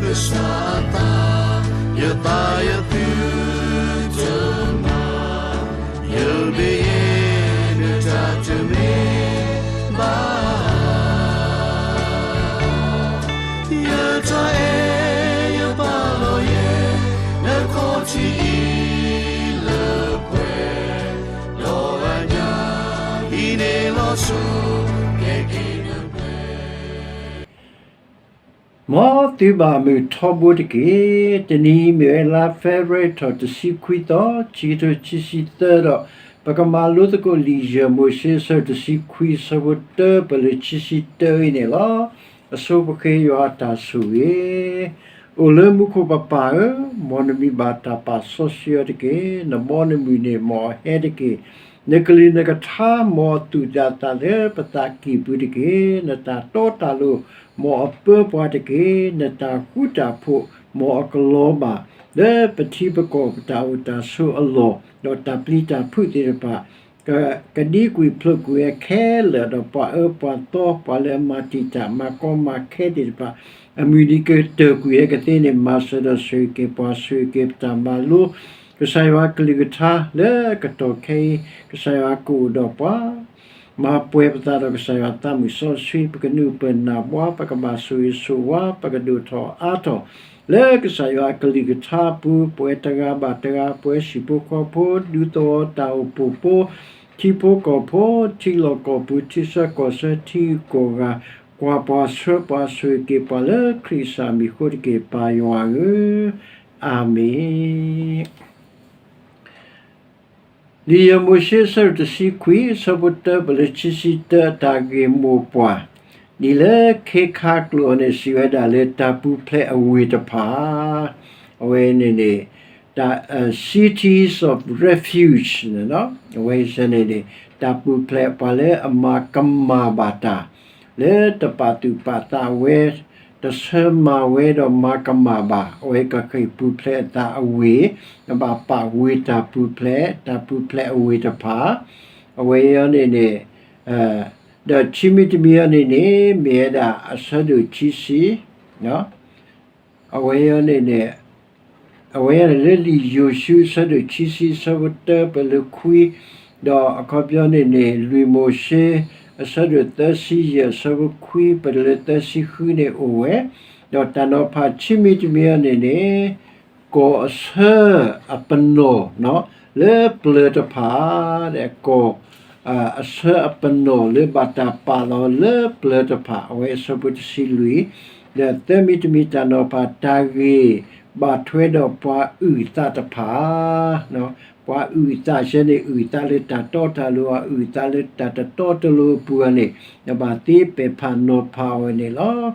ကစၢ်အသး, ယသးယသုတမၤ, ယမ့ၢ်ယဲ နတၢ်တမ့ၢ်ဘၣ် ယတၢ်အဲၣ်ယပာ်လီၤယဲ နခီၣ်ထံးအံၤလၢပှဲၤ, ဒီးအညၣ်အံၤန့ၣ်လီၤဆီ ကဲက့ၤနပှဲၤ မ်သုဘၣ်မုာ်ထီဘိတက့ၢ်. တနံၤအံၤမ့ၢ်ဝဲလါ February ထီၣ်တဆံခွံသီ, ခံကထိခံဆံသၢဒီး ပကမၤလိသကိးလံာ်ယဲၢ်မိၤၡ့ အဆၢဒိၣ်တဆံခွံ အဆၢဖိတၢ ပလၢခံဆံတၢအံၤန့ၣ်လီၤ. အဆိပဃ့ယွၤအတၢ်ဆိၣ်ဂ့ၤ, အိၣ်လၢမူခိၣ်ပပၢ်ဧၢ, မ်နမံၤဘၣ်တၢ်ပာ်စီဆှံအီၤတက့ၢ်. နဘီနမုၢ်န့ၣ် မ်အဟဲတက့ၢ်. နကလုၢ်နကထါ မ်အသူၣ်ဒၣ်သးလၢပသးကံၢ်ပူၤတက့ၢ်. နတၢ်တီတၢ်လိၤ မ်အပၢပှၤတက့ၢ်. နတၢ်ဃူတၢ်ဖိး မ်အကလီၤဘၣ် လၢပထံပကီၢ်ပတၢ်အိၣ်တၢ်ဆိးအလီၢ်, ဒီးတၢ်ပျံၤတၢ်ဖုးသ့ၣ်တဖၣ် က ကဒံကွံာ်ဖျိးကွံာ်ဝဲခဲလၢာ်ဒီး ပှၤအၢပှၤသီ ပှၤလၢအမၤတံာ်တာ်မၤကီမၤခဲသ့ၣ်တဖၣ် အမုၢ်နံၤကတၢၢ်ကွံာ်ဝဲကသ့န့ၣ် မၤစၢၤဒီးဆိၣ်ဂ့ၤက့ၤပှၤ ဆိၣ်ဂ့ၤက့ၤပတၢ်မၤလိ ကစၢ်ယွၤအကလုၢ်ကထါလၢကတီၢ်ခဲအံၤ ကစၢ်ယွၤကအိၣ်ဒီးပှၤ မၤပှဲၤပသးဒီးကစၢ်ယွၤသးမုၢ်စီဆှံ ပကနုာ်ပၢၢ်နၢ်ဘှါ ပကဘၣ်ဆိၣ်ဂ့ၤဆိၣ်ဝါ ပကဒိၣ်ထီၣ်အါထီၣ် လၢကစၢ်ယွၤအကလုၢ်ကထါအပူၤ ပဝဲတဂၤဘၣ်တဂၤ ပဝဲဟံၣ်ဖိဃီဖိ ဒူသဝီတၢ်အိၣ်ဖှိၣ်ဖိ ထံဖိကီၢ်ဖိ ထံလီၢ်ကီၢ်ပူၤ ထံဆၢကီၢ်ဆၢ ထံဂုၤကီၢ်ဂၤ ကွၢ်ပှၤဆှၢပှၤ ဆိၣ်ဂ့ၤက့ၤပှၤလၢခရံာ်ကစၢ်မံၤအဃိတက့ၢ် ပၢ်ယွၤဧၢ, အၤမ့ၣ်. လံာ်ယဲၢ်မိၤၡ့ အဆၢဒိၣ်တဆံခွံ အဆၢဖိတၢ ပလၢခံဆံတၢ အတၢ်ဂ့ၢ်မိၢ်ပှၢ်, ဒ်လၢခ့ခါကျိာ်အီၤန့ၣ် စံးဝဲဒၣ်လၢ တၢ်ပူၤဖျဲးအဝ့ၢ်တဖၣ်, အဝဲန့ၣ်န့ၣ် တၢ် cities of refuge န့ၣ်လီၤ. အဝဲန့ၣ်န့ၣ် တၢ်ပူၤဖျဲးပှၤလၢအမၤကမၣ်ဘၣ်တၢ် လၢတပာ်သူၣ်ပာ်သးဝဲ တဆၢမၤဝဲဒီးမၤကမၣ်ဘၣ် အဝဲကဃ့ၢ်ပူၤဖျဲးအသးအဝ့ၢ်, နဘၣ်ပာ်ဝ့ၢ်တၢ်ပူၤဖျဲး, တၢ်ပူၤဖျဲးအဝ့ၢ်တဖၣ်, အဝဲအံၤန့ၣ်န့ၣ် ဒီးခံမံၤတမံၤအံၤန့ၣ်န့ၣ် မ့ၢ်ဝဲဒၣ်အဆၢဒိၣ်ခံဆံ အဝဲအံၤန့ၣ်န့ၣ် အဝဲအံၤန့ၣ်လၢလံာ်ယိၤၡူ အဆၢဒိၣ်ခံဆံ အဆၢဖိတၢ ပလၢခွံ, ဒီးအခီပညီန့ၣ်န့ၣ် လွံၢ်မိၤၡ့ အဆၢဒိၣ်သၢဆံယဲၢ် အဆၢဖိခွံ ပလၢသၢဆံဃုန့ၣ်အိၣ်ဝဲ, ဒီးတၢ်နီၤဖးခံမံၤတမံၤအံၤန့ၣ်န့ၣ် ကီၢ်အဆၢအပနီၣ် လၢပျၢၤတဖၣ်, ကီၢ် အဆၢအပနီၣ်လၢဘၣ်တၢ်ပာ်လီၤလၢပျၢၤတဖၣ် အဝဲအဆၢဖိတဆံလွံၢ်, ဒီးသၢမံၤတမံၤတၢ်နီၤဖး တၢ်ဂ့ၢ်ဘၣ်ထွဲဒီးပှၤအုၣ်သးတဖၣ်, ပှၤအုၣ်သးဆၢန့ၣ် အုၣ်သးလၢတၢ်တီတၢ်လိၤ အုၣ်သးလၢတၢ်တတီတလိၤအပူၤန့ၣ် နဘၣ်သ့ပဲာ်ဖးနီၤဖးအီၤန့ၣ်လီၤ.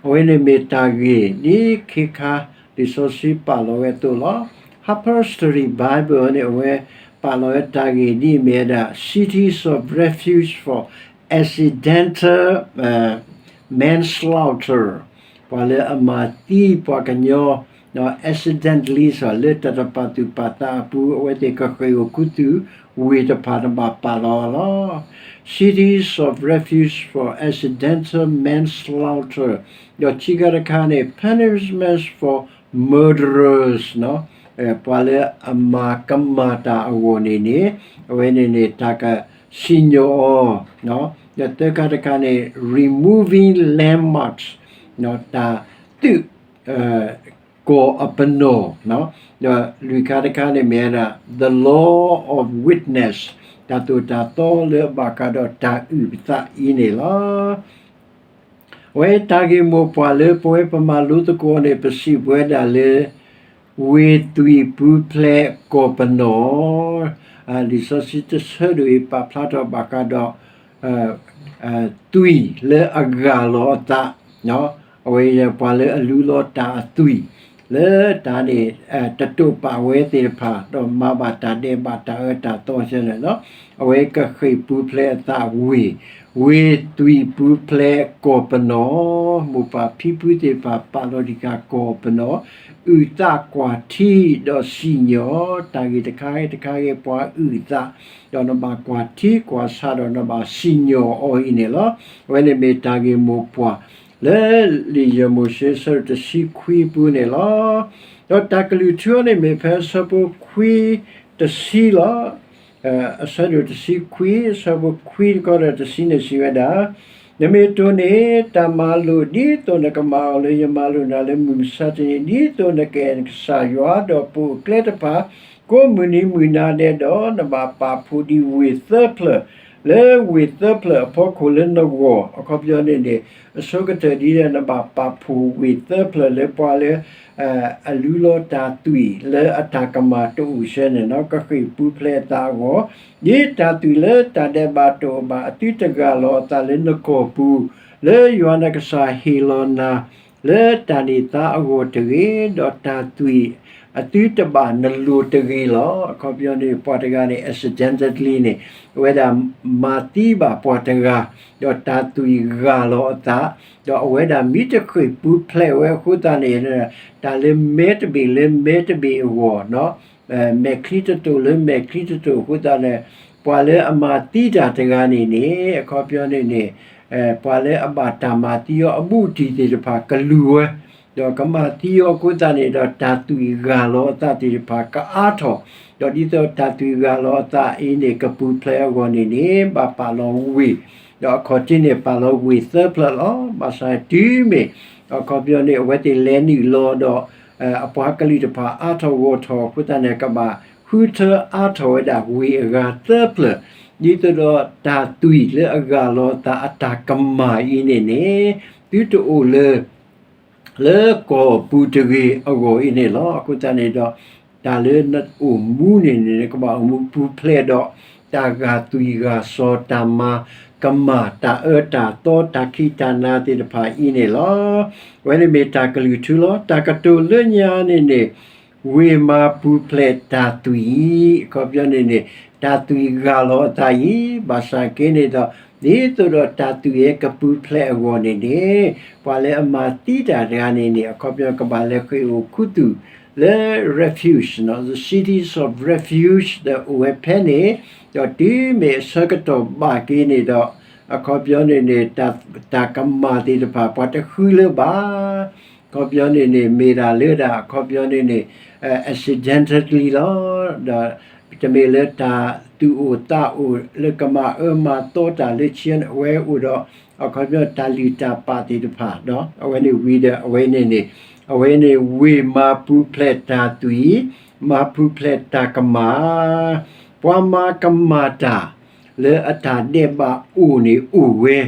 အဝဲန့ၣ်မ့ၢ်တၢ်ဂ့ၢ်ဒ်ခ့ခါ လံာ်စီဆှံပာ်လီၤဝဲအသိးလီၤ. Harper's Study Bible န့ၣ် အဝဲပာ်လီၤဝဲတၢ်ဂ့ၢ်ဒ်အမ့ၢ်ဝဲဒၣ် Cities of Refuge for Accidental Manslaughter ပှၤလၢအမၤသံပှၤကညီ accidentally လၢတၢ်တပာ်သူၣ်ပာ်သးအပူၤ အဝဲသ့ၣ်ကဃ့ၢ်အိၣ်ခူသူၣ်ဝ့ၢ်တဖၣ် နဘၣ်ပာ်လီၤလီၤ. Cities of Refuge for Accidental Manslaughter ဒီးခံခါတခါန့ၣ် Punishments for Murderers ပှၤလၢအမၤကမၣ်တၢ်အဂီၢ်န့ၣ်န့ၣ် အဝဲန့ၣ်န့ၣ် တၢ်ကစံၣ်ညီၣ်အီၤ, ဒီးသၢခါတခါန့ၣ် removing landmarks တၢ်သုး ကီၢ်အပနီၣ်, ဒီးလွံၢ်ခါတခါန့ၣ်မ့ၢ်ဝဲဒၣ် the law of witness တၢ်သိၣ်တၢ်သီလၢအဘၣ်ဃးဒီးတၢ်အုၣ်ပသးအံၤန့ၣ်လီၤ. အဝဲတၢ်ဂ့ၢ်မိၢ်ပှၢ်လၢပဝဲပမၤလိသကိးန့ၣ် ပစံးပဝဲဒၣ်လၢ ဝ့ၢ်သွံၣ်ပူၤဖျဲးကီၢ်ပနီၣ်, လံာ်စီဆှံတဆၢဒိၣ်အံၤပာ်ဖျါထီၣ်ဘၣ်ဃးဒီး သွံၣ်လၢအဂၢ်လီၤအသး, အဝဲပှၤလၢအလူလီၤတၢ်အသွံၣ် လၢတၢ်န့ၣ် တတိာ်ပာ်ဝဲသ့ၣ်တဖၣ် ဒီးမၤဘၣ်တၢ်ဒဲးဘးတၢ်အၢတၢ်သီဆၢန့ၣ်လီၤ. အဝဲကဃ့ၢ်ပူၤဖျဲးအသးဝ့ၢ်, ဝ့ၢ်သွံၣ်ပူၤဖျဲးကီၢ်ပနီၣ်, မိၢ်ပၢ်ဖံဖုသ့ၣ်တဖၣ်ပာ်လီၤတံၢ်ဃာ်ကီၢ်ပနီၣ်, အုၣ်သးကွၢ်ထံဒီးစံၣ်ညီၣ် တၢ်ဂ့ၢ်တခါဂ့ၤတခါဂ့ၤ ပှၤအုၣ်သး ဒီးနဘၣ်ကွၢ်ထံကွၢ်ဆးဒီးနဘၣ်စံၣ်ညီၣ်အီၤအံၤန့ၣ်လီၤ. အဝဲန့ၣ်မ့ၢ်တၢ်ဂ့ၢ်မိၢ်ပှၢ် လၢလံာ်ယဲၢ်မိၤၡ့အဆၢဒိၣ်တဆံခွံအပူၤန့ၣ်လီၤ. ဒီးတၢ်ကလုၢ်ထူအီၤန့ၣ်မ့ၢ်ဖဲအဆၢဖိခွံတဆံလီၤ. အဆၢဒိၣ်တဆံခွံ အဆၢဖိခွံတခီဒီးတဆံန့ၣ်စံးဝဲဒၣ်, နမ့ၢ်တိၢ်န့ၢ်တၢ်မၤလိာ် ဒ်သိးနကမၤအီၤလၢယမၤလိာ်နၤလၢမုၢ်မဆါတနံၤ, ဒ်သိးနကအဲၣ်နကစၢ်ယွၤ, ဒီးပိာ်အကျဲတဖၣ် ကိးမုၢ်နံၤမုၢ်နၤဒဲးဒီး, နဘၣ်ပာ်ဖှိၣ်ဒံးဝ့ၢ်သၢဖျၢၣ် လၢဝ့ၢ်သၢဖျၢၣ်အဖီခိၣ်လၢနဂီၢ်. အခီပညီန့ၣ်န့ၣ် အဆိကတၢၢ်ဒ်ဒီး နဘၣ်ပာ်ဖှိၣ်ဝ့ၢ်သၢဖျၢၣ်လၢပှၤလၢ အလူလီၤတၢ်သွံၣ်လၢအတၢ်ကမၣ်တအိၣ်ဆၢန့ၣ်လီၤ. ကဃ့ၢ်ပူၤဖျဲးအသးအဂီၢ်, ဒ်တၢ်သွံၣ်လၢတၢ်ဒဲးဘးတအိၣ်ဘၣ် အသုတဂၢ်လီၤအသးလၢနကီၢ်ပူၤ, လၢယွၤနကစၢ်ဟ့ၣ်လီၤနၤ လၢတၢ်န့ၢ်သါအဂီၢ်တဂ့ၤ, ဒီးတၢ်သွံၣ်အသုတဘၣ်နလိၤတဂ့ၤလီၤ. အခီပညီန့ၣ် ပှၤတဂၤန့ၣ် accidentally န့ၣ် အဝဲဒၣ်မၤသံဘၣ်ပှၤတဂၤ, ဒီးတၢ်သွံၣ်ဂၢ်လီၤအသး, ဒီးအဝဲဒၣ်မ့ၢ်တဃ့ၢ်ပူၤဖျဲးဝဲအဃိသတးန့ၣ် တၢ်လၢမဲတဘ့ၣ်လၢမဲတဘ့ၣ်အဂီၢ်, မဲာ်ချံတတိာ်လၢမဲာ်ချံတတိာ်အဃိသတးန့ၣ်, ပှၤလၢအမၤသံတၢ်တဂၤန့ၣ်န့ၣ် အခီပညီန့ၣ်န့ၣ် ပှၤလၢအဘၣ်တၢ်မၤသံအီၤအဘူးအတံၢ်သ့ၣ်တဖၣ်ကလူၤဝဲ, ဒီးကမၤသံအီၤအဃိသတးန့ၣ်ဒီး တၢ်သွံၣ်ဂၢ်လီၤအသးသ့ၣ်တဖၣ်ကအါထီၣ်, ဒီးဒ်သိးတၢ်သွံၣ်ဂၢ်လီၤအသးအံၤန့ၣ် ကပူၤဖျဲးအဂီၢ်န့ၣ်န့ၣ် ဘၣ်ပာ်လီၤဝ့ၢ်, ဒီးအခီၣ်ထံးန့ၣ် ပာ်လီၤဝ့ၢ်သၢဖျၢၣ်လီၤ. ဘၣ်ဆၣ်တုၤမ့ၢ် အခီပညီန့ၣ် အဝဲသ့ၣ်လဲၤနုာ်လီၤဒီး အပှၤကလုာ်တဖၣ်အါထီၣ်ဂီၢ်ထီၣ်အဃိသတးန့ၣ် ကဘၣ်ဃုထၢအါထီၣ်ဝဲဒၣ်ဝ့ၢ်အဂၤသၢဖျၢၣ်, ဒ်သိးဒီးတၢ်သွံၣ်လၢအဂၢ်လီၤအသးအတၢ်ကမၣ်အံၤန့ၣ်န့ၣ် သုတအိၣ်လၢ လၢကီၢ်ပူၤတဂ့ၤအဂီၢ်အံၤန့ၣ်လီၤ. အဃိသတးန့ၣ်ဒီး တၢ်လၢနအိၣ်မူန့ၣ်န့ၣ် နကဘၣ်အိၣ်မူပူၤဖျဲးဒီး တၢ်ဂာ်သွံၣ်ဂာ်စီၤ တၢ်မၤကမၣ် တၢ်အၢတၢ်သီ တၢ်ခံးတၢ်နၤသ့ၣ်တဖၣ်အံၤန့ၣ်လီၤ. အဝဲန့ၣ်မ့ၢ်တၢ်ကလုၢ်ထူလီၤ. တၢ်ကတိၤလၢညါန့ၣ်န့ၣ် ဝ့ၢ်မၤပူၤဖျဲးတၢ်သွံၣ်, အခီပညီန့ၣ်န့ၣ် တၢ်သွံၣ်ဂာ်လီၤအသးအံၤ, ဘၣ်ဆၣ်က့န့ၣ်ဒီး ဒ်သိးဒီးတၢ်သွံၣ်အံၤကပူၤဖျဲးအဂီၢ်န့ၣ်န့ၣ် ပှၤလၢအမၤသံတၢ်တဂၤန့ၣ်န့ၣ် အခီပညီကဘၣ်လဲၤဃ့ၢ်အိၣ်ခူသူၣ်လၢ refuge, the cities of refuge ဒီးအိၣ်ဝဲဖဲန့ၣ်, ဒီးတုၤမ့ၢ်အဆၢကတီၢ်ဘၣ်က့ၤန့ၣ်ဒီး အခီပညီန့ၣ်န့ၣ် တၢ်ကမၣ်သ့ၣ်တဖၣ် ပှၤတဃုလၢၤဘၣ် အခီပညီန့ၣ်န့ၣ် မ့ၢ်ဒၣ်လၢဒၣ် အခီပညီန့ၣ်န့ၣ် accidentally လီၤ. ဒီးတမ့ၢ်လၢတၢ်သူၣ်အိၣ်သးအိၣ်လၢကမၤအၢမၤသီတၢ်လၢခံန့ၣ် အဝဲအိၣ်ဒီး အခီပညီတၢ်လုၢ်တၢ်ပာ်သ့ၣ်တဖၣ်ဒီး အဝဲန့ၣ်ဝံၤဒီး အဝဲန့ၣ်န့ၣ် အဝဲန့ၣ်ဝ့ၢ်မၤပူၤဖျဲးတၢ်သွံၣ်, မၤပူၤဖျဲးတၢ်ကမၣ်, ပှၤမၤကမၣ်တၢ် လၢအတၢ်ဒဲးဘးအိၣ်န့ၣ်အိၣ်ဝဲ,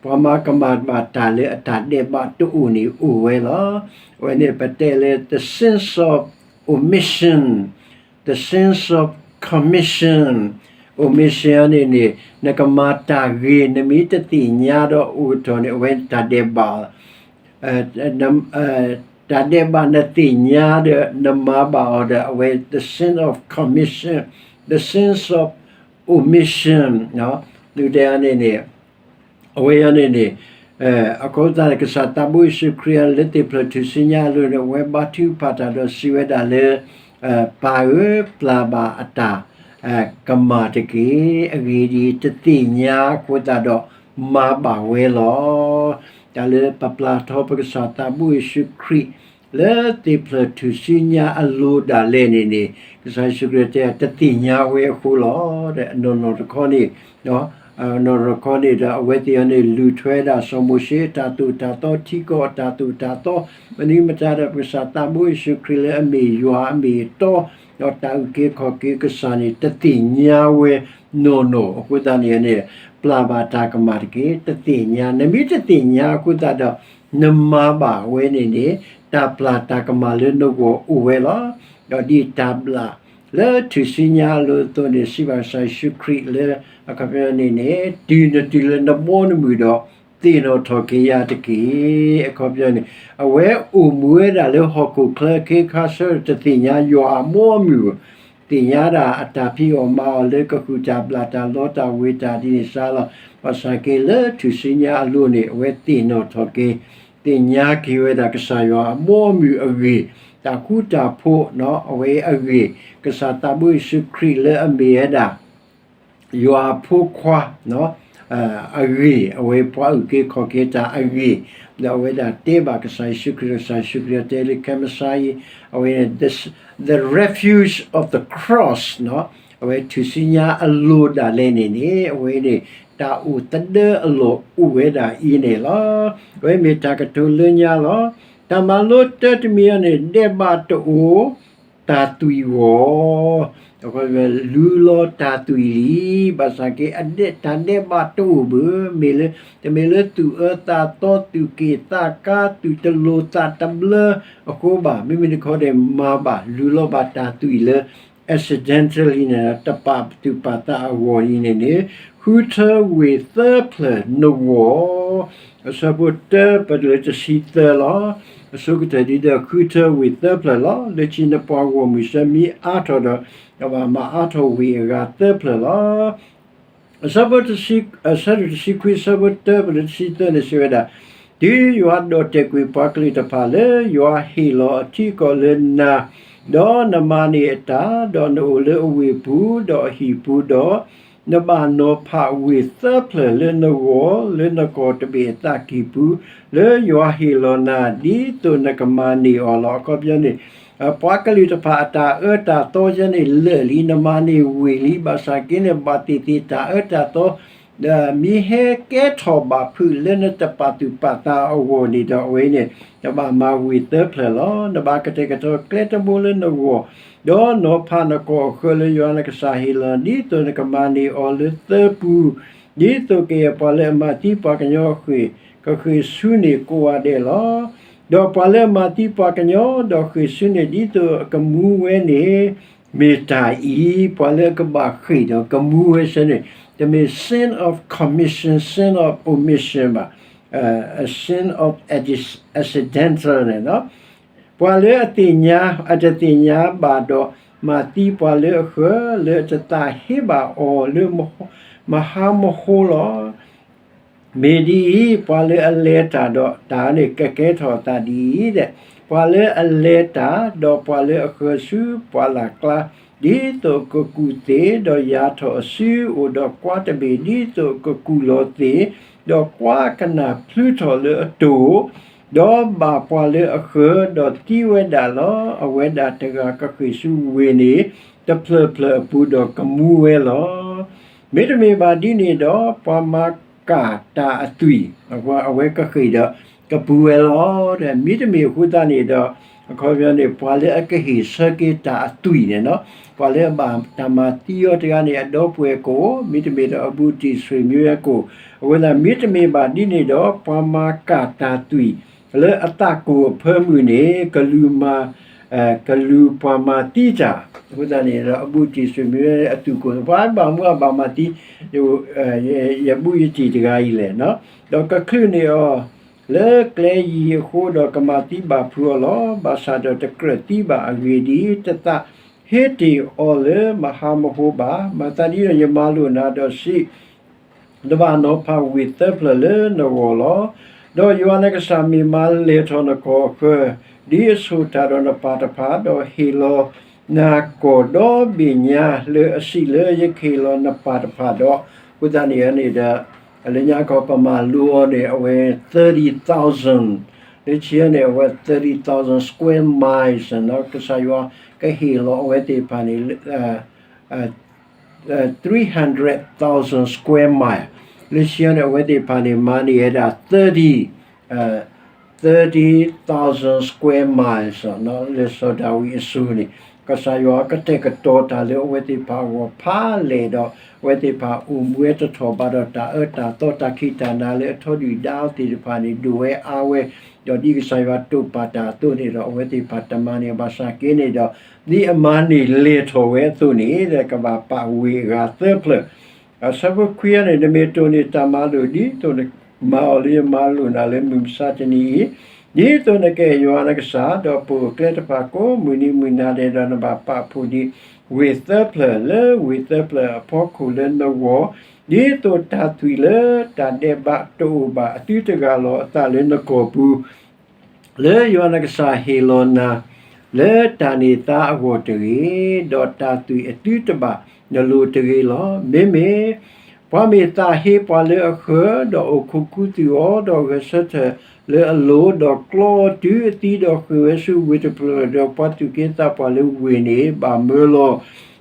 ပှၤမၤကမၣ်ဘၣ်တၢ်လၢအတၢ်ဒဲးဘးတအိၣ်န့ၣ်အိၣ်ဝဲလီၤ. အဝဲန့ၣ်ပတဲလၢ the sense of omission, the sense of commission, omission န့ၣ်န့ၣ် နကမၤတၢ်ဂ့ၤ နမ့ၢ်တသ့ၣ်ညါဒီးအိၣ်ကတီၢ်န့ၣ် အဝဲတၢ်ဒဲးဘး တၢ်ဒဲးဘးနသ့ၣ်ညါဒီး နမၤဘၣ်အီၤဒီး အဝဲ the sense of commission, the sense of omission ဒုးတဲအီၤန့ၣ်န့ၣ် အဝဲအံၤန့ၣ်န့ၣ် အဃိသတးန့ၣ် ကစၢ်သးဘိယ့ၣ်ၡူးခရံာ်လၢသ့ၣ်ဖျၢၣ်ထူၣ်စုညါအလိၤန့ၣ် အဝဲဘါထုကဖၣ်တၢ်ဒီးစံးဝဲဒၣ်လၢ ပၢ်ဧၢ, ပျၢ်ဘၣ်အတၢ် ကမၣ်တက့ၢ်. အဂ့ၢ်ဒ်အံၤ, တသ့ၣ်ညါအဃိသတးဒီး မၤဘၣ်ဝဲလီၤ. တၢ်လၢပပျၢ်ထီပကစၢ်သးဘိယ့ၣ်ၡူးခရံာ် လၢသ့ၣ်ဖျၢၣ်ထူၣ်စုညါအလိၤဒၣ်လဲာ်န့ၣ်န့ၣ် ကစၢ်ယ့ၣ်ၡူးခရံာ်တဲ တသ့ၣ်ညါဝဲအဃိလီၤ. အနီၢ်နီၢ်တခီန့ၣ် အနီၢ်နီၢ်တခီန့ၣ်ဒီး အဝဲသ့ၣ်အံၤန့ၣ် လူၤထွဲဒၣ်စီၤမိၤၡ့အတၢ်သိၣ်တၢ်သီ ထံကီၢ်အတၢ်သိၣ်တၢ်သီ မနုၤမတၤဒီး ပကစၢ်သးဘိယ့ၣ်ၡူးခရံာ်လၢအမ့ၢ်ယွၤအမ့ၢ်အတီ ဒီးတၢ်အုၣ်က့ၤခီၣ်က့ၤကစၢ်န့ၣ် တသ့ၣ်ညါဝဲနီၢ်နီၢ်အဃိသတးန့ၣ်န့ၣ် ပျၢ်ဘၣ်တၢ်ကမၣ်တက့ၢ်. တသ့ၣ်ညါ, နမ့ၢ်တသ့ၣ်ညါအဃိသတးဒီး နမၤဘၣ်ဝဲန့ၣ်န့ၣ် တၢ်ပျၢ်တၢ်ကမၣ်လၢနဂီၢ်အိၣ်ဝဲလီၤ. ဒီးဒ်တၢ်ဘျၣ်လၢထူၣ်စုညါအလိၤအသိးန့ၣ် စံးဘၣ်ကစၢ်ယ့ၣ်ၡူးခရံာ်လၢ အခီပညီန့ၣ်န့ၣ် တုၤနတုၤလၢနဘီနမုၢ်ဒီး သ့ၣ်နီၣ်ထီၣ်က့ၤယၤတက့ၢ်. အခီပညီန့ၣ် အဝဲအိၣ်မူဝဲဒၣ်လၢဟီၣ်ခိၣ်ချၢအခ့အခါဆၢ တသ့ၣ်ညါယွၤအဘီအမုၢ် သ့ၣ်ညါဒၣ်အတၢ်ဖံးအီၣ်မၤအီၣ်လၢကဃုာ်တၢ်ဘျၣ်တၢ်လီတၢ်ဝ့ၤတၢ်ဒ်န့ၣ်စါလီၤ. ဘၣ်ဆၣ်က့လၢထူၣ်စုညါအလိၤန့ၣ် အဝဲသ့ၣ်နီၣ်ထီၣ်က့ၤ သ့ၣ်ညါက့ၤဝဲဒၣ်ကစၢ်ယွၤအဘီအမုၢ်အဂ့ၢ်, တၢ်ဃူတၢ်ဖိး အဝဲအဂ့ၢ်, ကစၢ်သးဘိယ့ၣ်ၡူးခရံာ်လၢအမ့ၢ်ဝဲဒၣ် ယွၤအဖိခွါ, အဂ့ၢ်, အဝဲပှၤအုၣ်က့ၤခီၣ်က့ၤတၢ်အဂ့ၢ်, ဒီးအဝဲဒၣ်တဲဘၣ်ကစၢ်ယ့ၣ်ၡူးခရံာ်, ကစၢ်ယ့ၣ်ၡူးခရံာ်တဲလၢခဲမုၢ်ဆါအံၤ, အဝဲန့ၣ် the refuge of the cross အဝဲထူၣ်စုညါအလိၤဒၣ်လဲာ်န့ၣ်န့ၣ် အဝဲန့ၣ် တၢ်အိၣ်သဒၢအလီၢ်အိၣ်ဝဲဒၣ်အံၤန့ၣ်လီၤ. အဝဲမ့ၢ်တၢ်ကတိၤလၢညါလီၤ. တၢ်မၤလိတၢတမံၤအံၤန့ၣ် ဒဲးဘးတအိၣ် တၢ်သွံၣ်ဂီၢ်, လူလီၤတၢ်သွံၣ်လံ, ဘၣ်ဆၣ်က့ တၢ်ဒဲးဘးတအိၣ်ဘၣ်, မ့ၢ်လၢ တမ့ၢ်လၢသူၣ်အၢသးသီ သူၣ်က့ၣ်သးကါ သူၣ်တလိၤသးတဘျၢအဃိဘၣ်, မ့မ့ၢ်တခီဒီးမၤဘၣ် လူလီၤဘၣ်တၢ်သွံၣ်လၢ accidentally န့ၣ် တပာ်သူၣ်ပာ်သးအဂီၢ်အံၤန့ၣ်န့ၣ်, ဃုထၢဝ့ၢ်သၢဖျၢၣ်နဂီၢ် အဆၢဖိတၢ ပတုၤလၢတဆံသၢလီၤ. အဆိကတၢၢ်ဒ်ဒီး ဃုထၢဝ့ၢ်သၢဖျၢၣ်လီၤ. လၢခံနပှၤဂီၢ်မုၢ်ဆၢမ့ၢ်အါထီၣ်ဒီး ကဘၣ်မၤအါထီၣ်ဝ့ၢ်အဂၤသၢဖျၢၣ်လီၤ. အဆၢဖိတဆံ, အဆၢဒိၣ်တဆံခွံ အဆၢဖိတၢ ပတုၤလၢတဆံသၢန့ၣ်စံးဝဲဒၣ်, တုၤယွၤဒိးတဲာ်ကွံာ်ပှၤကလုာ်တဖၣ်လၢ ယွၤဟ့ၣ်လီၤအထံအကီၢ်လၢနၤ, ဒီးနမၤန့ၢ်အတၢ်, ဒီးနအိၣ်လၢအဝ့ၢ်ပူၤ, ဒီးအဟံၣ်ပူၤ, ဒီး နဘၣ်နီၤဖးဝ့ၢ်သၢဖျၢၣ်လၢနဂီၢ်, လၢနကီၢ်တဘ့ၣ်အသးကံၢ်ပူၤ, လၢယွၤဟ့ၣ်လီၤနၤ, ဒ်သိးနကမၤန့ၢ်အီၤလီၤ. အခီပညီန့ၣ် ပှၤကလုာ်တဖၣ်အတၢ်အၢတၢ်သီယဲန့ၣ်လၢာ်လံ, နမၤန့ၢ်ဝ့ၢ်လံ, ဘၣ်ဆၣ်က့န့ၣ် ဘၣ်သ့ၣ်သ့ၣ်တၢ်အၢတၢ်သီ ဒီးမ့ၢ်ဟဲကဲထီၣ်ဘၣ်ဖုးလၢနတပာ်သူၣ်ပာ်သးအဂီၢ်န့ၣ်ဒီး အဝဲန့ၣ် နဘၣ်မၤဝ့ၢ်သၢဖျၢၣ်လီၤ. နဘၣ်ကတဲာ်ကတီၤကျဲတဘိလၢနဂီၢ်, ဒီးနီၤဖးနကီၢ်အဃၢလၢယွၤနကစၢ်ဟ့ၣ်လီၤ, ဒ်သိးနကမၤန့ၢ်အီၤလၢသၢပူၤ, ဒ်သိးကယဲၢ်ပှၤလၢအမၤသံပှၤကညီအဃ့ၢ် ကဃ့ၢ်ဆူန့ၢ်ကိးဂၤဒဲးလီၤ. ဒီးပှၤလၢအမၤသံပှၤကညီ ဒီးဃ့ၢ်ဆူန့ၢ်ဒ်သိးအကမူဝဲန့ၣ် မ့ၢ်တၢ်အံၤ, ပှၤလၢအကဘၣ်ဃ့ၢ်ဒီးကမူဝဲဆၢန့ၣ် တမ့ၢ် sin of commission, sin of omission ဘၣ်, sin of accidental န့ၣ်လီၤ. ပှၤလၢအသ့ၣ်ညါ အတသ့ၣ်ညါဘၣ်ဒီး မၤသံပှၤလၢအဃၢၤ လၢအတသးဟ့ဘၣ်အီၤလၢ မဟါမဟိလီၤ. မ့ၢ်ဒ်အံၤ, ပှၤလၢအလဲၤတၢ်ဒီးတၢ်န့ၣ် ကကဲထီၣ်အသးဒ်အံၤ, ပှၤလၢအလဲၤတၢ် ဒီးပှၤလၢအဃၢၤဆူပှၢ်လၢ်ကျါ, ဒ်သိးအကကူၣ်သ့ၣ်, ဒီးယၤထီၣ်အစုအိၣ်ဒီးကွါတဘ့ၣ် ဒ်သိးအကကူၣ်လီၤသ့ၣ်, ဒီးကွါကနၣ်ဖျုထီၣ်လၢအတိၢ်, ဒီးဘၣ်ပှၤလၢအဃၢၤ ဒီးသံဝဲဒၣ်လီၤ. အဝဲဒၣ်တဂၤကဃ့ၢ်ဆူဝ့ၢ်န့ၣ် တဖျၢၣ်ဖျၢၣ်အပူၤဒီးကမူဝဲလီၤ. မ့တမ့ၢ်ဘၣ်ဒ်န့ၣ်ဒီး ပှၤမၤကၢ်တၢ်အသွံၣ်, အဝဲကဃ့ၢ်ဒီးကပူၤဝဲလီၤ. မ့တမ့ၢ်အဃိသတးန့ၣ်ဒီး အခီပညီန့ၣ် ပှၤလၢအကဟ့ၣ်ဆၢက့ၤတၢ်အသွံၣ်န့ၣ်လီၤ. ပှၤလၢအဘၣ်တၢ်မၤသံအီၤတဂၤန့ၣ် အဒီပုၢ်ဝဲၢ်ကိၣ်, မ့တမ့ၢ်ဒီးအဘူးတံၢ်ဆိၣ်မံဝဲကိၣ်, အဃိသတး မ့တမ့ၢ်ဘၣ်ဒ်န့ၣ်ဒီး ပှၤမၤကၢ်တၢ်သွံၣ် လၢအသးကိၢ်အဖၢမုၢ်န့ၣ် ကလူၤမၤ ကလူၤပှၤမၤသံတၢ်, အဃိသတးန့ၣ်ဒီး အဘူးတံၢ်ဆိၣ်မံဝဲအသူၣ်ကိၢ်, ပှၤဘၣ်မူဘၣ်မၤသံ ယဘူးယတံၢ်တဂၤအံၤလဲၣ်, ဒီးကချုးန့ၢ်အီၤ လၢကျဲယံၤအဃိဒီး ကမၤသံဘၣ်ဖုးအီၤလီၤ. ဘၣ်ဆၣ်ဒီးတကြၢးသံဘၣ်အဂ့ၢ်ဒ်အံၤ, တသးဟ့တ့ၢ်အီၤလၢမဟါမဟိဘၣ်. မၤသးဒ်ဒီးယမၤလိာ်နၤဒီးစံး နဘၣ်နီၤဖးဝ့ၢ်သၢဖျၢၣ်လၢနဂီၢ်လီၤ. ဒီးယွၤနကစၢ်မ့ၢ်မၤလဲၢ်ထီၣ်နကီၢ်အဃၢၤ ဒ်အဆိၣ်တၢ်ဒီးနပၢ်တဖၣ်, ဒီးဟ့ၣ်လီၤနၤကီၢ်ဒီဘ့ၣ်ညါလၢအစံးလၢယကဟ့ၣ်လီၤနပၢ်တဖၣ်ဒီး, အဃိသတးန့ၣ်န့ၣ်ဒီး လၢညါခီပမၤလိအီၤန့ၣ် အဝဲ thirty thousand, လၢခံန့ၣ် အဝဲ thirty thousand square miles န့ၣ် ကစၢ်ယွၤကဟ့ၣ်လီၤအဝဲသ့ၣ်တဖၣ်န့ၣ် three hundred thousand square mile, လၢခံန့ၣ် အဝဲသ့ၣ်တဖၣ်န့ၣ် မၤန့ၢ်ဝဲဒၣ် thirty, thirty thousand square miles လၢစီၤဒၤဝံးအစိၤန့ၣ်, ကစၢ်ယွၤကတဲာ်ကတီၤတၢ်လၢအဝဲသ့ၣ်တဖၣ်အဂီၢ်ဖးလဲၢ်ဒီး အဝဲသ့ၣ်တဖၣ်အိၣ်မူဝဲတထီၣ်ဘၣ်ဒီးတၢ်အၢတၢ်သီတၢ်ခံးတၢ်နၤလၢအထီဒုၣ်ဒါအီၤသ့ၣ်တဖၣ်န့ၣ် ဒိၣ်ဝဲအါဝဲ, ဒီးဒ်ကစၢ်ယွၤတိာ်ပာ်တၢ်အသိးန့ၣ်ဒီး အဝဲသ့ၣ်တဖၣ်တမၤန့ၢ်ဘၣ်ဆၣ်က့န့ၣ်ဒီး ဒ်အမၤန့ၢ်လဲၢ်ထီၣ်ဝဲအသိးန့ၣ် ကဘၣ်ပာ်ဝ့ၢ်အဂၤသၢဖျၢၣ် အဆၢဖိခွံန့ၣ် နမ့ၢ်တိၢ်န့ၢ်တၢ်မၤလိာ် ဒ်သိးနမၤအီၤလၢယမၤလိာ်နၤလၢမုၢ်မဆါတနံၤအံၤ, ဒ်သိးနကအဲၣ်ယွၤနကစၢ် ဒီးပိာ်အကျဲတဖၣ်ကိးမုၢ်နံၤမုၢ်နၤဒဲးဒီး နဘၣ်ပာ်ဖှိၣ်ဒံး ဝ့ၢ်သၢဖျၢၣ်လၢဝ့ၢ်သၢဖျၢၣ်အဖီခိၣ်လၢနဂီၢ်, ဒ်သိးတၢ်သွံၣ်လၢတၢ်ဒဲးဘးတအိၣ်ဘၣ် အသုတဂၤလီၤအသးလၢနကီၢ်ပူၤ လၢယွၤနကစၢ်ဟ့ၣ်လီၤနၤ လၢတၢ်န့ၢ်သါအဂီၢ်တဂ့ၤ, ဒီးတၢ်သွံၣ်အသုတဘၣ်နလိၤတဂ့ၤလီၤ. မ့မ့ၢ် ပှၤမ့ၢ်သးဟ့ပှၤလၢအဃၢၤ, ဒီးအိၣ်ခိးခူသူၣ်အီၤ, ဒီးဂဲၤဆၢထၢၣ်လၢအလိၤ, ဒီးကျီအီၤတုၤအသံ, ဒီးဃ့ၢ်ဝဲဆူဝ့ၢ်တဖျၢၣ်, ဒီးပှၤသူၣ်က့သးပှၢ်လၢဝ့ၢ်န့ၣ် ဘၣ်မၢလီၤ.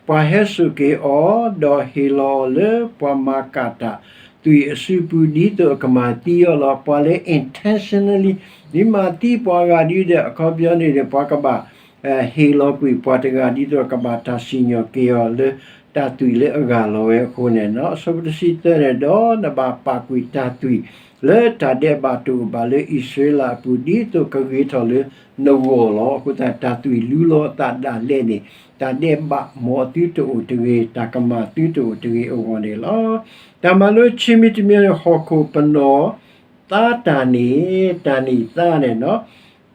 ပှၤဟဲစိာ်က့ၤအီၤ, ဒီးဟ့ၣ်လီၤအီၤလၢပှၤမၤကၣ်တၢ်သွံၣ်အစုပူၤ ဒ်သိးအကမၤသံအီၤလီၤ. ပှၤလၢ intentionally မၤသံပှၤဂၤဒ်ဒီး အခီပညီန့ၣ်ဒီး ပှၤကဘၣ် ဟ့ၣ်လီၤကွံာ်ပှၤတဂၤ ဒ်သိးကဘၣ်တၢ်စံၣ်ညီၣ်က့ၤအီၤလၢတၢ်သွံၣ်လၢအဂၢ်လီၤဝဲအဃိန့ၣ်, အဆၢဖိတဆံသၢန့ၣ်, ဒီးနဘၣ်ပာ်ကွံာ်တၢ်သွံၣ်လၢတၢ်ဒဲးဘးတအိၣ်ဘၣ်လၢအံၣ်စရ့လးအပူၤ ဒ်သိးကဂ့ၤထီၣ်လၢနဂီၢ်လီၤ. အဃိသတးတၢ်သွံၣ်လူလီၤအသးဒၣ်လဲာ်န့ၣ် တၢ်ဒဲးဘးမ်အသုတအိၣ်တဂ့ၤ, တၢ်ကမၣ်သုတအိၣ်တဂ့ၤအဂီၢ်န့ၣ်လီၤ. တၢ်မၤလိခံမံၤတမံၤန့ၣ် ဟီၣ်ခိၣ်ပနီၣ် သါတၢ်န့ၣ် တၢ်န့ၢ်သါန့ၣ်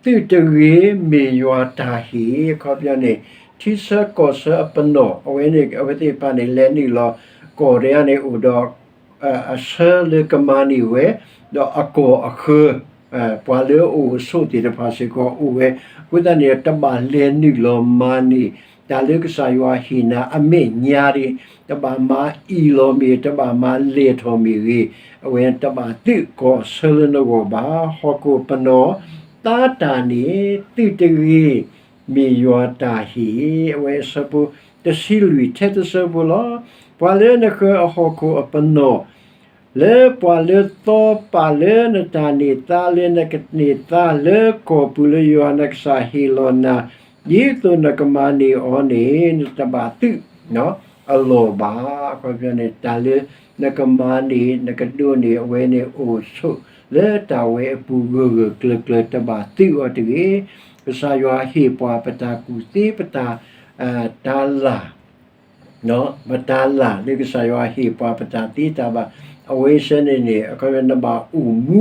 သုးတဂ့ၤ မ့ၢ်ယွၤတၢ်ဟ့ၣ်, အခီပညီန့ၣ် ထံဆၢကီၢ်ဆၢအပနီၣ် အဝဲန့ၣ် အဝဲသ့ၣ်တဖၣ်န့ၣ် လဲၤနုာ်လီၤ ကီၢ်တဂၤန့ၣ်အိၣ်ဒီး အဆၢလၢကမၤန့ၢ်ဝဲ, ဒီးအကီၢ်အဃၢၤ ပှၤလၢအအိၣ်အဆိးသ့ၣ်တဖၣ်စ့ၢ်ကီးအိၣ်ဝဲ, အဃိသတးန့ၣ် တဘၣ်လဲၤနုာ်လီၤမၤန့ၢ် တၢ်လၢကစၢ်ယွၤဟ့ၣ်နၤအမဲာ်ညါတဂ့ၤ, တဘၣ်မၤအံၣ်လီၤမ့ၢ် တဘၣ်မၤလဲၢ်ထီၣ်မ့ၢ်ဂ့ၤ, အဝဲတဘၣ်သုးကီၢ်ဆၢလၢနဂီၢ်ဘၣ်. ဟီၣ်ခိၣ်ပနီၣ် သါတၢ်န့ၣ် သုးတဂ့ၤ မ့ၢ်ယွၤတၢ်ဟ့ၣ်, အဝဲအဆၢဖိတဆံလွံၢ် ထဲတဆၢဖိလီၤ. ပှၤလၢနဃၢၤအဟီၣ်ခိၣ်အပနီၣ် လၢပှၤလၢသီပာ်လၢနတၢ်န့ၢ်သါ လၢနကန့ၢ်သါလၢကီၢ်ပူၤလၢယွၤနကစၢ်ဟ့ၣ်လီၤနၤ ဒ်သိးနကမၤန့ၢ်အီၤန့ၣ် နတဘၣ်သုးအလီၢ်ဘၣ်. အခီပညီန့ၣ် တၢ်လၢနကမၤန့ၢ် နကဒိးန့ၢ်အဝဲန့ၣ် အိၣ်ဆိးလၢတၢ်ဝဲအပူၤဂၢၢ်ဂၢၢ်ကျၢၤကျၢၤ တဘၣ်သုးအီၤတဂ့ၤ. ကစၢ်ယွၤဟ့ၣ်ပှၤပတၢ်ကူၣ်သ့ ပတၢ် တၢ်လၢ် ပတၢ်လၢ်လၢကစၢ်ယွၤဟ့ၣ်ပှၤပတၢ်သ့တၢ်ဘၣ်, အဝဲဆၢန့ၣ်န့ၣ် အခီပညီနဘၣ်အိၣ်မူ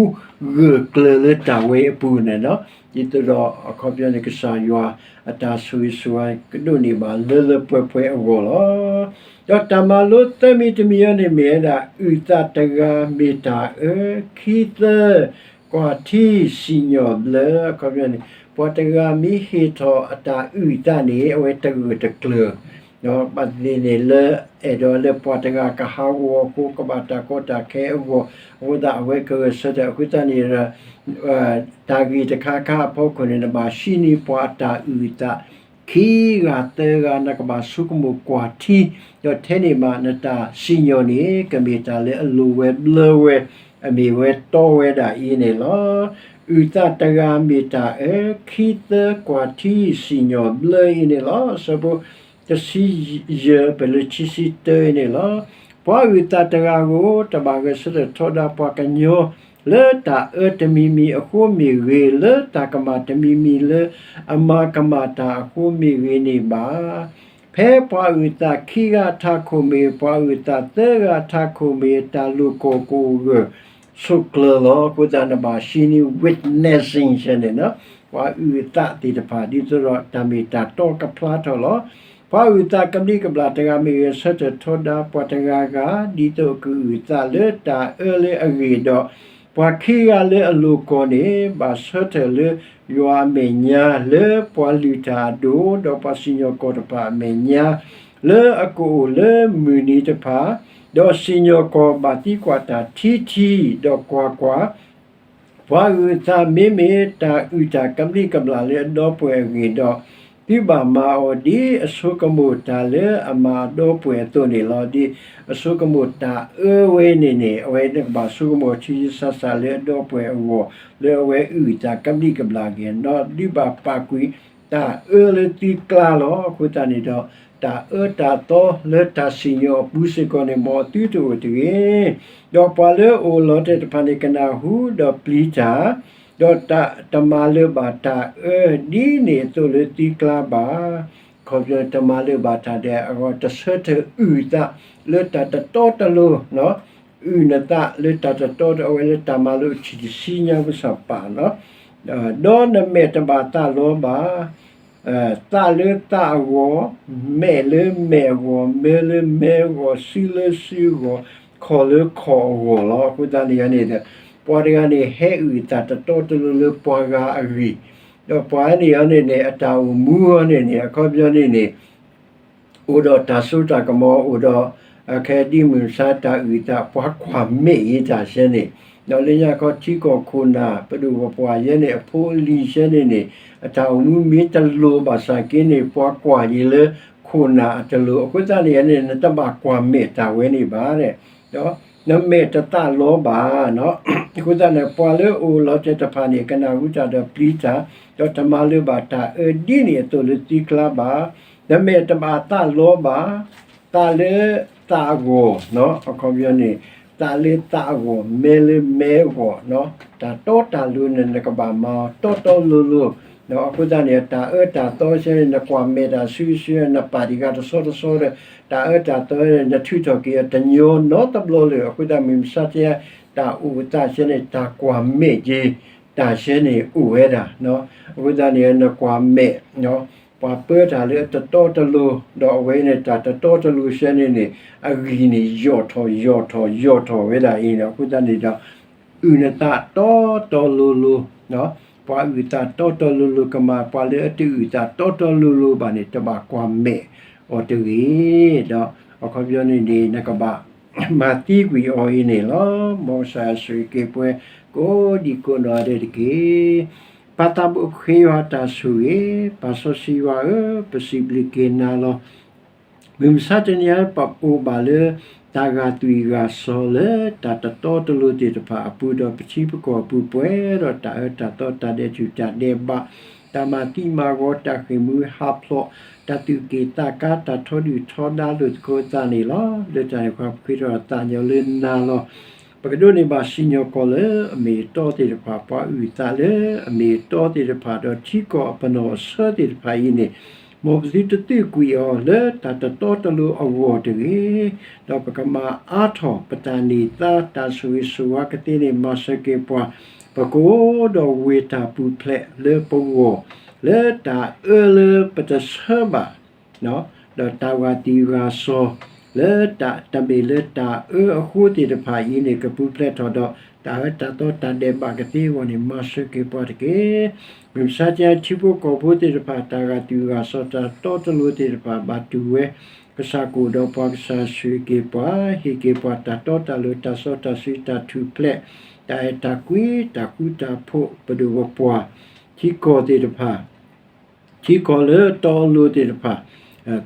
ဂၢၢ်ကျၢၤလၢတၢ်ဝဲအပူၤန့ၣ်လီၤ. ဒ်သိးဒီးအခီပညီန့ၣ် ကစၢ်ယွၤအတၢ်ဆိၣ်ဂ့ၤဆိၣ်ဝါကဒိးန့ၢ်ဘၣ်လၢလၢပှဲၤပှဲၤအဂီၢ်လီၤ. ဒီးတၢ်မၤလိသၢမံၤတမံၤအံၤန့ၣ်မ့ၢ်ဝဲဒၣ် အုၣ်သးတဂၤမ့ၢ်တၢ်အၢ, ခံသၢ ကွၢ်ထံစံၣ်ညီၣ်ဘျၢ, အခီပညီန့ၣ် ပှၤတဂၤမ့ၢ်ဟ့ၣ်ထီၣ်အတၢ်အုၣ်အသးန့ၣ် အဝဲတဂၢၢ်တကျၢၤ ဘၣ်သ့ၣ်သ့ၣ်န့ၣ်လၢအဲၣ်ဒိးလၢပှၤတဂၤကဟးဂီၤအဃိ ကဘၣ်တၢ်ကီတၢ်ခဲအဂီၢ်, အဃိသတးအဝဲကဂဲၤဆၢထၢၣ် အဃိသတးန့ၣ်ဒီး တၢ်ဂ့ၢ်တခါခါအဖီခိၣ်န့ၣ် နဘၣ်ဟံးန့ၢ်ပှၤအတၢ်အုၣ်အသး ခံဂၤသၢဂၤ နကဘၣ်ဆိကမိၣ်ကွၢ်ထံ, ဒီးထဲန့ၣ်ဘၣ်နတၢ်စံၣ်ညီၣ်န့ၣ် ကမ့ၢ်တၢ်လၢအလိၤဝဲဘျၢဝဲ အမ့ၢ်ဝဲတီဝဲဒၣ်အံၤန့ၣ်လီၤ. အုၣ်သးတဂၤမ့ၢ်တၢ်အၢ, ခံသၢကွၢ်ထံစံၣ်ညီၣ်ဘျၢအံၤန့ၣ်လီၤ. အဆၢဖိတဆံယဲၢ် ပလၢခံဆံတၢအံၤန့ၣ်လီၤ. ပှၤအုၣ်သးတဂၤဧိၤ, တဘၣ်ဂဲၤဆၢထၢၣ်ထီဒါပှၤကညီ လၢတၢ်အၢတမံၤမံၤအဃိမ့ၢ်ဂ့ၤ, လၢတၢ်ကမၣ်တမံၤမံၤလၢအမၤကမၣ်တၢ်အဃိမ့ၢ်ဂ့ၤန့ၣ်ဘၣ်. ဖဲပှၤအုၣ်သးခံဂၤအထးခိၣ်မ့ၢ်, ပှၤအုၣ်သးသၢဂၤအထးခိၣ်မ့ၢ်, တၢ်လိာ်ကွီၢ်ကအိၣ်ဂၢၢ်ဆိးကျၢၤလီၤ. အဃိသတးနဘၣ်ဟံးန့ၢ် witnessing ဆဲန့ၣ်, ပှၤအုၣ်အသးသ့ၣ်တဖၣ် ဒ်သိးဒီးတၢ်မ့ၢ်တၢ်တီကဖျါထီၣ်လီၤ. ပှၤအုၣ်သးကဘျံးကဘျၣ်တဂၤမ့ၢ်ဂဲၤဆၢထၢၣ်ထီဒါပှၤတဂၤဂၤ ဒ်သိးအကအုၣ်အသးလၢတၢ်အၢလၢအဂ့ၤဒီး, ပှၤခံဂၤလၢအလိာ်ကွီၢ်န့ၣ် ဘၣ်ဆၢထၢၣ်လၢယွၤအမဲာ်ညါ လၢပှၤလုၢ်တၢ်အဒိၣ်, ဒီးပှၤစံၣ်ညီၣ်ကွီၢ်တဖၣ်အမဲာ်ညါ လၢအကအိၣ်လၢမုၢ်နံၤတဖၣ်, ဒီးစံၣ်ညီၣ်ကွီၢ်ဘၣ်သံကွၢ်တၢ်ထံထံ, ဒီးကွၢ်ကွၢ်, ပှၤအုၣ်အသးမ့မ့ၢ်တၢ်အုၣ်တၢ်ကဘျံးကဘျၣ်လၢအဒီပုၢ်ဝဲၢ်အဂ့ၢ်ဒီး, သုဘၣ်မၤအီၤဒ်အဆိကမိၣ်တၢ်လၢအမၤအဒီပုၢ်ဝဲၢ်အသိးန့ၣ်လီၤ. ဒ်အဆိကမိၣ်တၢ်အၢဝဲန့ၣ်န့ၣ် အဝဲနကဘၣ်ဆိကမိၣ်ထံထံဆးဆးလၢအဒီပုၢ်ဝဲၢ်အဂီၢ် လၢအဝဲအုၣ်အသးကဘျံးကဘျၣ်က့ၤ, ဒီးသုဘၣ်ပာ်ကွံာ်တၢ်အၢလၢသုကျါလီၤ. အဃိသတးန့ၣ်ဒီး တၢ်အၢတၢ်သီလၢတၢ်စံၣ်ညီၣ်အပူၤစ့ၢ်ကီးန့ၣ် မ်အသုတအိၣ်တဂ့ၤ. ဒီးပှၤလၢအအိၣ်လီၤတဲာ်တဖၣ်န့ၣ် ကနၢ်ဟူဒီးပျံၤတၢ်, ဒီးတမၤလၢၤဘၣ်တၢ်အၢဒ်န့ၣ်အသိးလၢသုကျါဘၣ်. ခီဖျိတမၤလၢၤဘၣ်တၢ်ဒဲးအဂီၢ် တဆၢထၢၣ်အုၣ်အသးလၢတၢ်တတီတလိၤ အုၣ်နသးလၢတၢ်တတီတ အဝဲလၢတၢ်မၤလိအထံၣ်တဆံညါပူၤစၢ်ပာ်လီၤ. ဒီးနမဲာ်တဘၣ်သးလီၤဘၣ် သးလၢသးအဂီၢ်, မဲာ်လၢမဲာ်အဂီၢ်, မဲလၢမဲအဂီၢ်, စုလၢစုအဂီၢ်, ခီၣ်လၢခီၣ်အဂီၢ်လီၤ. အဃိသတးန့ၣ်န့ၣ်ဒီး ပှၤတဂၤန့ၣ် ဟဲအုၣ်အသးတတီတလိၤလၢပှၤဂၤအဂ့ၢ်, ဒီးပှၤန့ၣ်အီၤန့ၣ်န့ၣ် အတၢ်အိၣ်မူအီၤန့ၣ်န့ၣ် အခီပညီန့ၣ်န့ၣ် အိၣ်ဒီးတၢ်စိတၢ်ကမီၤ အိၣ်ဒီး အခဲဒ်မုၢ်မဆါတၢ်အုၣ်သး ပှၤကွၢ်မဲာ်အံၤတၢ်ဆဲန့ၣ်, ဒီးလၢညါခီထံကီၢ်ခိၣ်နၢ် ပဒိၣ်ပပှၢ်ယဲန့ၣ် အဖိအလံၤဆဲန့ၣ်န့ၣ် အတၢ်အိၣ်မူမ့ၢ်တလိၤဘၣ်ဆၣ်က့န့ၣ် ပှၤကွၢ်ယံၤလၢခိၣ်နၢ်အတလိၤ အဃိသတးန့ၣ်န့ၣ် နတဘၣ်ကွၢ်မဲာ်တၢ်ဝဲန့ၣ်ဘၣ် ဒီးနမဲာ်တသးလီဘၣ်, အဃိသတးန့ၣ် ပှၤလၢအအိၣ်လီၤတဲာ်တဖၣ်န့ၣ် ကနၢ်ဟူတၢ်ဒီးပျံၤတၢ်, ဒီးတမၤလၢၤဘၣ်တၢ်အၢဒ်န့ၣ်အသိးလၢသုကျါဘၣ်. နမဲာ်တဘၣ်သးလီဘၣ်, သးလၢသးအဂီၢ်, အခီပညီန့ၣ် သးလၢသးအဂီၢ်, မဲာ်လၢမဲာ်အဂီၢ်, တၢ်တီတၢ်လိၤန့ၣ် နကဘၣ်မၤအီၤတီတီလိၤလိၤ, အဃိသတးန့ၣ် တၢ်အၢတၢ်သီဆဲန့ၣ် နကွၢ်မဲာ်တၢ်စုဆဲ နပာ်တံၢ်ဃာ်တဆီတဆီဒီး တၢ်အၢတၢ်သီန့ၣ် နထုးထီၣ်က့ၤအီၤတညီနီတဘျီလၢၤ အဃိသတးမုၢ်မဆါတနံၤ တၢ်အိၣ်သးဆဲန့ၣ် တၢ်ကွၢ်မဲာ်က့ၤ တၢ်ဆဲန့ၣ်အိၣ်ဝဲဒၣ်, အဃိသတးန့ၣ် နကွၢ်မဲာ် ပှၤပၢတၢ်လၢအတတီတလိၤ ဒီးအဝဲန့ၣ် တၢ်တတီတလိၤဆဲန့ၣ်န့ၣ် အဂံၢ်န့ၣ်ယိာ်ထီၣ်ယိာ်ထီၣ်ယိာ်ထီၣ်ဝဲဒၣ်အံၤန့ၣ် အဃိသတးန့ၣ်ဒီး အုၣ်နသးတီတီလိၤလိၤ, ပှၤအုၣ်သးတီတီလိၤလိၤ ကမၤပှၤလၢအတအုၣ်သးတီတီလိၤလိၤဘၣ်န့ၣ် တဘၣ်ကွၢ်မဲာ်အီၤတဂ့ၤ, ဒီးအခီပညီန့ၣ်န့ၣ် နကဘၣ်မၤသံကွံာ်အီၤအံၤန့ၣ်လီၤ. မ်ကစၢ်ယွၤဆိၣ်ဂ့ၤက့ၤပှၤ ကိးဒံကိးနီၢ်ဂၤဒဲးတက့ၢ်. ပၢ်သးဘိယွၤ တၢ်ဆိၣ်ဂ့ၤ, ပၢ်စီဆှံယွၤဧၢ, ပစံးဘျုးက့ၤနၤလီၤ. မုၢ်မဆါတနံၤအံၤ ပအိၣ်ဘၣ်လၢ တၢ်ဂာ်သွံၣ်ဂာ်စီၤလၢတၢ်တတီတလိၤသ့ၣ်တဖၣ်အပူၤ ဒီးပထံပကီၢ်အပူၤပှဲၤဒီး တၢ်အၢတၢ်သီ တၢ်ဒဲးထူၣ်တၢ်ဒဲးဘး, တၢ်မၤသံမၤဂီၤ တၢ်ဃ့ၢ်မှံဟးဖျိး, တၢ်သူၣ်က့ၣ်သးကါ တၢ်ထီဒုၣ်ထီဒါလိာ်သကိးသးန့ၣ်လီၤ. လၢတၢ်န့ၣ်အဃိ ပဃ့ထီၣ်သးညီလၢနၤလီၤ. ပကဒိးန့ၢ်ဘၣ်စံၣ်ညီၣ်ကွီၢ်လၢအမ့ၢ်အတီသ့ၣ်တဖၣ်, ပှၤအုၣ်သးလၢအမ့ၢ်အတီသ့ၣ်တဖၣ်, ဒီးထံကီၢ်အပနီၣ်အဆၢသ့ၣ်တဖၣ်အံၤန့ၣ်, မ်ပသုတသုးကွံာ်အီၤလၢတၢ်တတီတလိၤအဂီၢ်တဂ့ၤ, ဒီးပကမၤအါထီၣ်ပတၢ်န့ၢ်သါတၢ်ဆိၣ်ဂ့ၤဆိၣ်ဝါကသ့န့ၣ် မၤစၢၤက့ၤပှၤ, ပကအိၣ်ဒီးဝ့ၢ်တၢ်ပူၤဖျဲးလၢပဂီၢ်, လၢတၢ်အၢလၢပတဆၢဘၣ် ဒီးတၢ်ဂာ်သွံၣ်ဂာ်စီၤ လၢတၢ်တမ့ၢ်လၢတၢ်အၢအဃိသ့ၣ်တဖၣ်အံၤန့ၣ် ကပူၤဖျဲးထီၣ်ဒီး တၢ်အၢတၢ်သီတၢ်ဒဲးဘးကသ့အဂီၢ်န့ၣ် မၤစၢၤက့ၤပှၤတက့ၢ်. မုၢ်မဆါတနံၤအံၤ ထံဖိကီၢ်ဖိသ့ၣ်တဖၣ် တၢ်ဂာ်သွံၣ်ဂာ်စီၤ တၢ်တီတလိၤသ့ၣ်တဖၣ် ဘၣ်တူၢ်ဝဲ, ကစၢ်ကအိၣ်ဒီးပှၤကစၢ်ဆိၣ်ဂ့ၤက့ၤပှၤ, ဟ့ၣ်က့ၤပှၤတၢ်တီတၢ်လိၤ တၢ်စီတၢ်ဆှံ တၢ်ထူၣ်ဖျဲး, တၢ်အဲၣ်တၢ်ကွံ တၢ်ဃူတၢ်ဖိး ပဒိၣ်ပပှၢ် ထံကီၢ်သ့ၣ်တဖၣ် ထံကီၢ်လၢတီအလိၤသ့ၣ်တဖၣ်,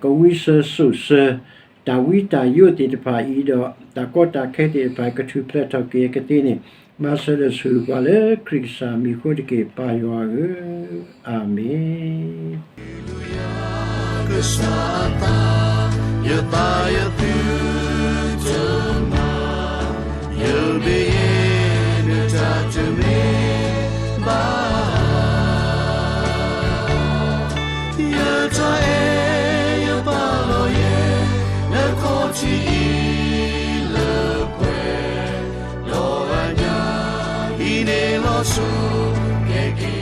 ကဝံစၢၤစိာ်စၢၤ တၢ်ဝံတၢ်ယိးသ့ၣ်တဖၣ်အံၤဒီး တၢ်ကီတၢ်ခဲသ့ၣ်တဖၣ် ကထူၣ်ဖျဲးထီၣ်က့ၤကသ့န့ၣ်, မၤစၢၤဒီးဆိၣ်ဂ့ၤပှၤလၢခရံာ်ကစၢ်မံၤအဃိတက့ၢ် ပၢ်ယွၤဧၢ, အၤမ့ၣ်. ကစၢ်အသး ယသးယသုတမၤ, ယဘၣ်ယဲ နတၢ်တမ့ၢ်ဘၣ်. ယတၢ်အဲၣ်ယပာ်လီၤယဲ နခီၣ်ထံးအံၤလၢပှဲၤ, ဒီးအညါ ဟံးန့ၢ်လီၤဆူ ကဲက့ၤ